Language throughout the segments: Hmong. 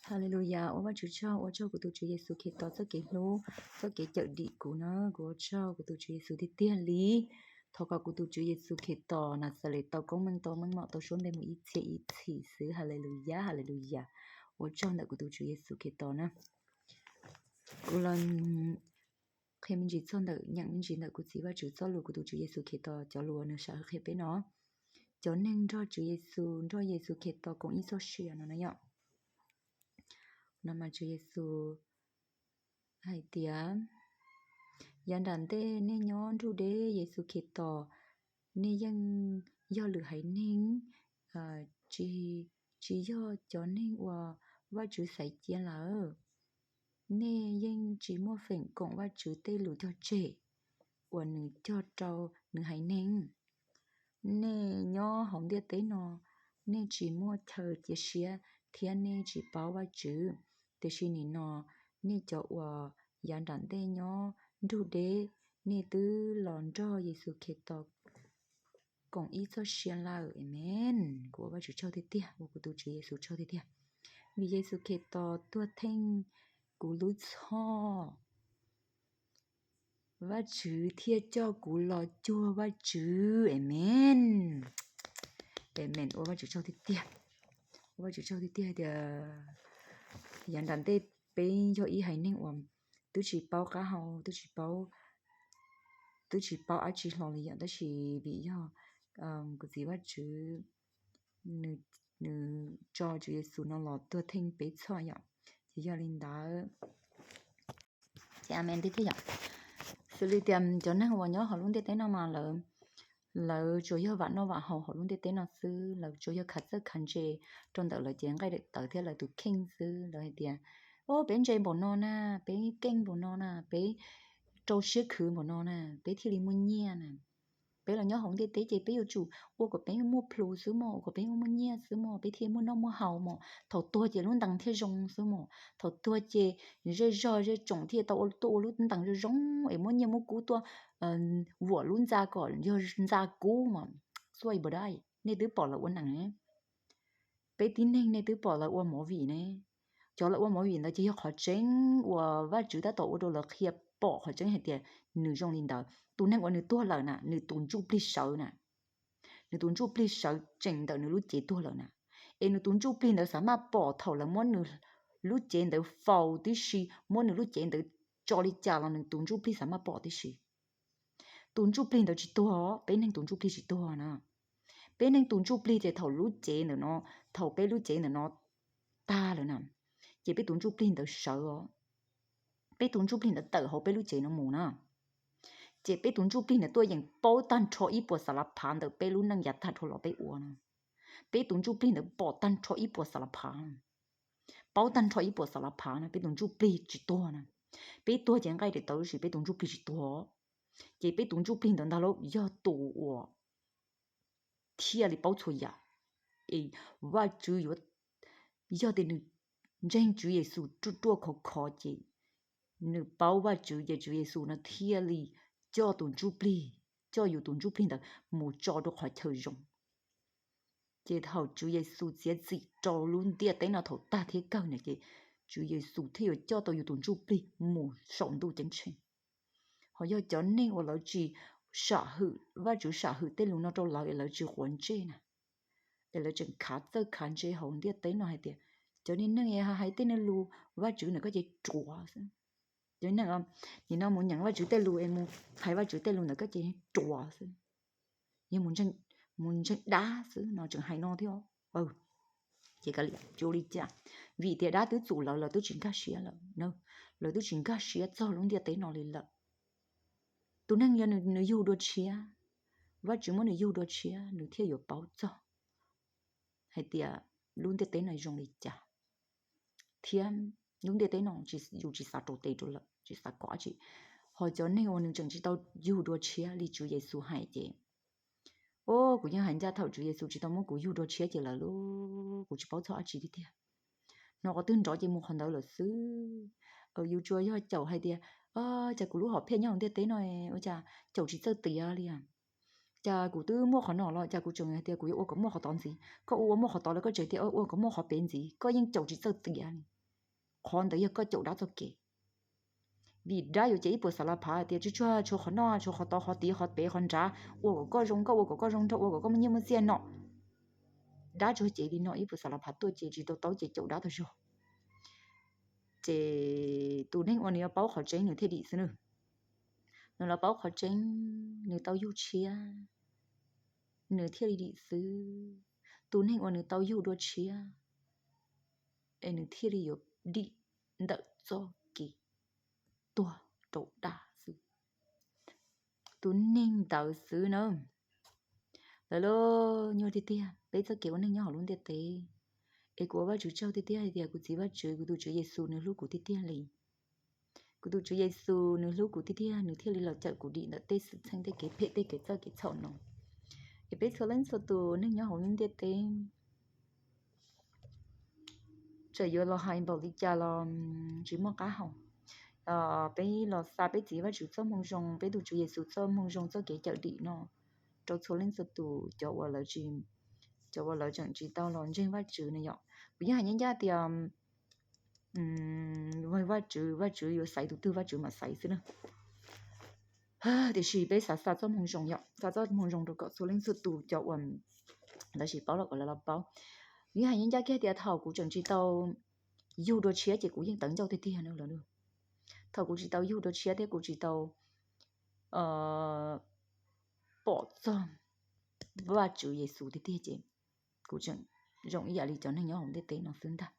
Haleluya, ua Vajtswv tsaug, ua tsaug kuv tus Tswv Yexus Khetos txoj kev hlub, txoj kev cawm dim kuv na, kuv ua tsaug kuv tus Tswv Yexus tiag tiag li. Thov kom kuv tus Tswv Yexus Khetos Naxales tau koob meej tau meej mom tau suab npe mus ib txhia ib txhis xwb. Haleluya, haleluya. Ua tsaug ntawm kuv tus Tswv Yexus Khetos na. Kuv los qhia me ntsis txog ntawm, nyeem me ntsis ntawm kuv Txiv Vajtswv txoj lus, kuv tus Tswv Yexus Khetos cov lus uas nws sam hwm qhia peb no. Cov neeg nrog Tswv Yexus, nrog Yexus Khetos koom ib txoj sia no na yom. No mas Tswv Yexus hais tias, yav nram ntej nej nyob nrug deb Yexus Khetos, nej yeej yog lwm haiv neeg, tsis, tsis yog cov neeg uas Vajtswv xaiv cia lawm. Nej yeej tsis muaj feem koom Vajtswv tej lus cog tseg uas nws cog rau nws haiv neeg. Nej nyob hauv ntiaj teb no, nej tsis muaj chaw cia siab thiab nej tsis paub Vajtswv. Tiam sis nim no nej cov uas yav nram ntej nyob nrug deb, nej twb los nrog Yexus Khetos koom ib txoj sia lawm. Amees. Kuv ua Vajtswv tsaug tiag tiag, ua kuv tus Tswv Yexus tsaug tiag tiag, vim Yexus Khetos tuag theej kuv lub txhoj, Vajtswv thiaj coj kuv los cuag Vajtswv. Amees. Amees, ua Vajtswv tsaug tiag tiag. Ua Vajtswv tsaug tiag tiag tias yav nram ntej peb yog ib haiv neeg uas twb tsis paub qab hau, twb tsis paub, twb tsis paub dab tsi hlo li yom, tab sis vim yog kuv Txiv Vajtswv nws, nws tso Tswv Yexus no los tuag theej peb txhoj yom, ces yog li ntawd. Ces amees tiag tiag yom. Xws li tias cov neeg uas nyob hauv lub ntiaj teb no mas lawv, lawv tsuas yog vam noj vam haus hauv lub ntiaj teb no xwb, lawv tsuas yog khav txawj khav ntse rau ntawm lawv cev nqaij daim tawv thiab lawv tus kheej xwb. Lawv hais tias, o, peb ntse npaum no na, peb keej npaum no na, peb rau siab khwv npaum no na, peb thiaj li muaj nyiaj na. Peb los nyob hauv ntiaj teb ces peb yuav tsum ua kom peb muaj plhus xwb mos, ua kom peb muaj nyiaj xwb mos, peb thiaj muaj noj muaj haus mos. Thaum tuag ces lub ntees thiaj zoo xwb mos. Thaum tuag ces zej zog zej tsoom thiaj tau tuaj ua lub ntees zoo zoo es muab nyiaj muab kub tuaj vuam lub ntxa kom yog ntxa kub mos. Xuaj i npawg dab, nej twb pom lawv ua nees, peb tib neeg nej twb pom lawv ua movie ne. Cov lawv ua movie ntawd ces yog qhov tseeb uas Vajtswv tab tom ua rau lawv qhia pom qhov tseeb hais tias nws zoo li ntawd. Tus neeg uas nws tuag lawm na, nws tus ntsuj plig sawv na, nws tus ntsuj plig sawv tsees ntawm nws lub cev tuag lawm na. Es nws tus ntsuj plig ntawd xav maj pom thaum lawv muab nws lub cev ntawd faus tib si, muab nws lub cev ntawd tso li cas los nws tus ntsuj plig xav maj pom tib si. Tus ntsuj plig ntawd tsis tuag, peb neeg tus ntsuj plig tsis tuag na. Peb neeg tus ntsuj plig ces thaum lub cev ntawm no, thaum peb lub cev ntawm no tag lawm na, ces peb tus ntsuj plig ntawd sawv os. Peb tus ntsuj plig ntawd tawm hauv peb lub cev no mus na, ces peb tus ntsuj plig ntawd tuaj yeem paub tag nrho ib puas xav lav phav ntawm peb lub neej yav tag dhau los peb ua na. Peb tus ntsuj plig ntawd pom tag nrho ib puas xav lav phav, paub tag nrho ib puas xav lav phav na, peb tus ntsuj plig tsis tuag na. Peb tuag ces nqaij daim tawv, tab sis peb tus ntsuj plig tsis tuag. Ces peb tus ntsuj plig ntawd ntag lauj yog tus uas thiaj li paub txhua yam. Es Vajtswv yuav, yog tias nws ntseeg Tswv Yexus ruaj ruaj khov khov ces nws paub Vajtswv ces Tswv Yexus no thiaj li coj tus ntsuj plig, coj yus tus ntsuj plig ntawd mus tso rau qhov chaw zoo. Ces thaum Tswv Yexus txiav txim rau lub ntiaj teb no thaum tag thiab kawg na ces Tswv Yexus thiaj yuav coj tau yus tus ntsuj plig mus saum ntuj ceeb tsheej. Ho yog cov neeg uas lawv tsis sam hwm, Vajtswv sam hwm tej lus no rau lawv es lawv tsis quav ntsej na, es lawv tseem khav txawj khav ntse hauv ntiaj teb no hais tias cov niag neeg es hais tej niag lus Vajtswv ntawm koj ces ruam xwb. Cov neeg nim no mus nyeem Vajtswv tej lus es mus hais Vajtswv tej lus ntawm koj ces ruam xwb, yog mus ntseeg dab xwb no tseem hais no thiab. Ces ua li cas? Vim tias dab twb txum lawv, lawv twb tsis nkag siab lawm, lawv twb tsis nkag siab txog lub ntiaj teb no li lawm. Tus neeg yog nws yug dua tshiab, Vajtswv muab nws yug dua tshiab nws thiaj yuav paub txog hais tias lub ntiaj teb no zoo li cas, thiab lub ntiaj teb no yus tsis xav rau tes rau lawm, tsis xav kov dab tsi. Ho cov neeg uas nws tseem tsis tau yug dua tshiab li Tswv Yexus hais ces, o, kuv yeej hais ncaj thaum Tswv Yexus tsis tau muab kuv yug dua tshiab ces lawm lauj, kuv tsis paub txog dab tsi tiag tiag. Hnov qhov twg nrov ces mus qhov ntawd lawm xwb. Yus tsuas yog caum hais tias, cas kuv lub hom phiaj nyob hauv ntiaj teb no ua cas caum tsis txawj tiav li. Cas kuv twb muaj qhov no los cas kuv tseem hais tias kuv yuav ua kom muaj qhov tod ntxiv, koj ua ua muaj qhov tod los koj tseem tias ua kom muaj qhov pem ntxiv, koj yeej caum tsis txawj tiav li. qhov ntawd yog koj caum dab txoj kev. Vim dab yuav cev ib puas xav la phav tias tsuag tsuag tshuav qhov noj tshuav qhov tod qhov tid qhov pem qhov nrad, ua kom koj zoo nkauj ua kom koj zoo nraug ua kom koj muaj nyiaj muaj txiaj no. Dab tsuas cev li no ib puas xav la phav tuaj ces tsis tau taub ces caum dab tau zog. Ces tus neeg uas nws yuav paub qhov tseeb nws thiaj dim xwb na. Nws los paub qhov tseeb, nws tau yug tshiab, nws thiaj li dim xwb. Tus neeg uas nws tau yug dua tshiab es nws thiaj li yuav dim ntawm txoj kev tuag rau dab xwb. Tus neeg ntawd xwb na. Lawv los nyuaj tiag tiag peb txoj kev ua neej nyob hauv lub ntiaj teb. Es kuv ua Vajtswv tsaug tiag tiag hais tias kuv txiv Vajtswv, kuv tus Tswv Yexus nws hlub kuv tiag tiag li. Kuv tus Tswv Yexus nws hlub kuv tiag tiag, nws thiaj li los cawm kuv dim ntawm tej xwm txheej tej kev phem tej kev txawj kev txhaum no. Es peb txhua leej txhua tus neeg nyob hauv lub ntiaj teb, txawm yuav los hais npaum li cas los tsis muaj qab hau. Peb los xa peb txiv Vajtswv txoj moo zoo, peb tus Tswv Yexus txoj moo zoo txoj kev cawm dim no rau txhua leej txhua tus, cov uas lawv tsis, cov uas lawv tseem tsis tau los ntseeg Vajtswv na yom. Kuv yeej hais ncaj ncaj tias Vajtswv, Vajtswv yuav xaiv tus twg Vajtswv mam xaiv xwb na. Tiam sis peb xav xa txoj moo zoo yom, xa txoj moo zoo rau kom txhua leej txhua tus cov uas lawv tsis paub los kom lawv los paub. Kuv yeej hais ncaj ncaj kiag tias thaum kuv tseem tsis tau yug dua tshiab ces kuv yeej tawv ncauj tiag tiag na lawm. Thaum kuv tsis tau yug dua tshiab thiab kuv tsis tau pom txog Vajtswv Yexus tiag tiag ces kuv tseem zoo ib yam li cov neeg nyob hauv ntiaj teb no xwb ntag.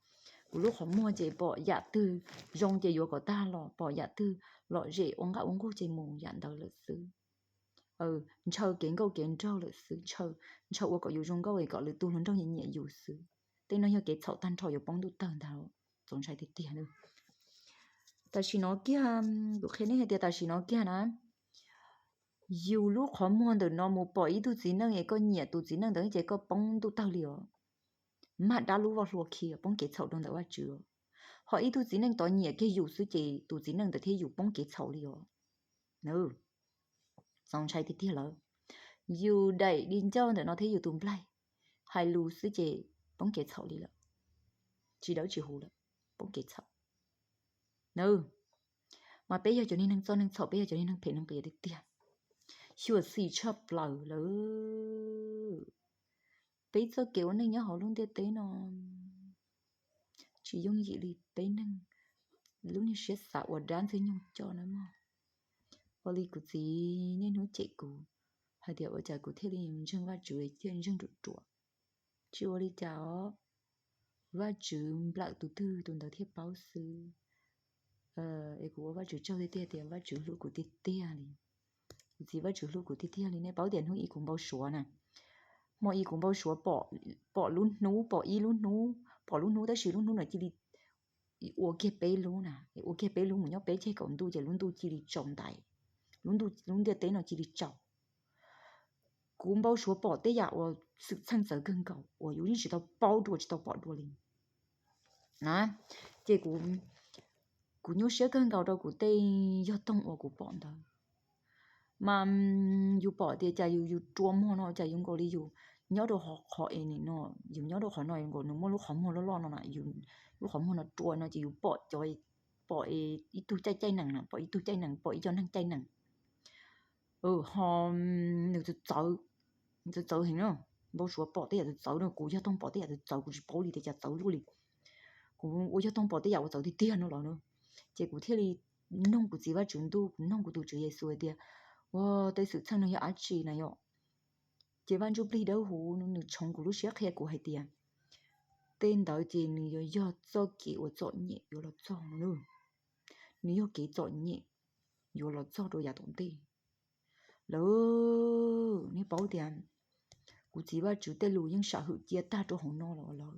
Kuv lub qhov muag ces pom yam twg zoo ces yuav kom tag los, pom yam twg lom zem ua nqaj ua nqug ces mus yam ntawd lawm xwb. Ntshaw kev nkauj kev nraug lawm xwb, ntshaw ua kom yus zoo nkauj es kom lwm tus hluas nraug nyiam nyiam yus xwb. Tej no yog kev txhaum tag nrho yuav poob ntuj tawg ntag, txaus ntshai tiag tiag. Tam sim no kiag, kuv qhia nej hais tias tam sim no kiag na, yus lub qhov muag ntawm no mus pom ib tug txiv neej es koj nyiam tus txiv neej ntawd ces koj poob ntuj tawg li os. Mag dab lub voj hlua khi poob kev txhaum rau ntawm Vajtswv. Ho ib tug txiv neej tod nyiam kiag yus xwb ces tus txiv neej ntawd thiab yus poob kev txhaum li os. Txaus ntshai tiag tiag lawm. Yus daim di ncauj ntawm no thiab yus tus nplaig hais lus xwb ces poob kev txhaum li lawm. Tsis dawb tsis huv lawm, poob kev txhaum. Mas peb yog cov niag neeg txoj neeg txhaum, peb yog cov niag neeg phem neeg qias tiag tiag. Xyuam xim tshaj plaws lawm. Peb txoj kev ua neej nyob hauv lub ntiaj teb no tsis yooj yim li peb neeg lub niag siab xav uas dab ntxwg nyoog coj na mog. Ua li kuv txiv niaj hnub cem kuv hais tias ua cas kuv thiaj li ntseeg Vajtswv thiaj ntseeg ruam ruam. Tsis ua li cas os, Vajtswv nplawm tus twg tus ntawd thiaj paub xwb. Es kuv ua Vajtswv tsaug tiag tiag tias Vajtswv hlub kuv tiag tiag li. Kuv txiv Vajtswv hlub kuv tiag tiag li. Nej paub tias hnub ib kuv npau suav na, hmo ib kuv npau suav pom lub hnub, pom ib lub hnub, pom lub hnub tab sis lub hnub no cia li ua kiag peb lub na, ua kiag peb lub mus nyob peb ceg kaum ntuj ces lub ntuj cia li tsaus ntais, lub ntiaj teb no cia li tsaus. Kuv npau suav pom tej yam uas xwm txheej txawv kawg nkaus uas yus yeej tsis tau paub dua tsis tau pom dua li na. Ces kuv nyuaj siab kawg nkaus rau kuv tej yog toog uas kuv pom ntawd. Mas yus pom tias cas yus, yus rua muag no cas yus nkaus li yus nyob rau qhov es no, yus nyob rau qhov no nkaus nws muaj lub qhov muag loj loj no na, lub qhov muag no rua no ces yus pom cov, pom ib tug caij caij nees no, pom ib tug caij nees, pom ib co neeg caij nees. Ho nws txawv txawv, txawv txawv heev na. Npau suav pom tej yam txawv txawv no, kuv yog toog pom tej yam txawv txawv kuv tsis paub li tias cas txawv luaj li. Kuv ua yog toog pom tej yam uas txawv tiag tiag no los na, ces kuv thiaj li noog kuv txiv Vajtswv ntuj, kuv noog kuv tus Tswv Yexus hais tias, ua tej xwm txheej no yog dab tsi na yom? Ces Vaj Ntsujplig Dawb Huv nws tshoov kuv lub siab qhia kuv hais tias tej ntawd ces nws yuav yog txoj kev uas txom nyem yuav los txog no. Nws yog kev txom nyem yuav los txog rau yav tom ntej. Lawv, nej paub tias kuv txiv Vajtswv tej lus yeej sam hwm cia tag rau hauv no los lawm.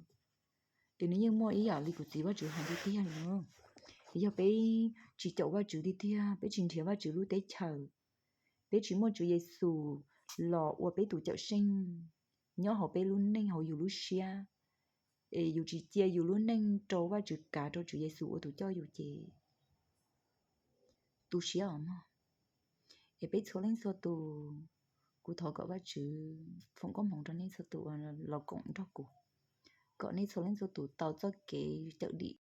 Es nws yeej muaj ib yam li kuv txiv Vajtswv hais tiag tiag li na. Es yog peb tsis caum Vajtswv tiag tiag, peb tsis nrhiav Vajtswv lub teb chaws, peb tsis muaj Tswv Yexus los ua peb tus cawm seej nyob hauv peb lub neej hauv yus lub siab, es yus tsis cia yus lub neej rau Vajtswv kav rau Tswv Yexus ua tus coj yus ces tu siab os mog. Es peb txhua leej txhua tus, kuv thov kom Vajtswv foom koob hmoov rau nej txhua tus uas los koom nrog kuv, kom nej txhua leej txhua tus tau txoj kev cawm dim.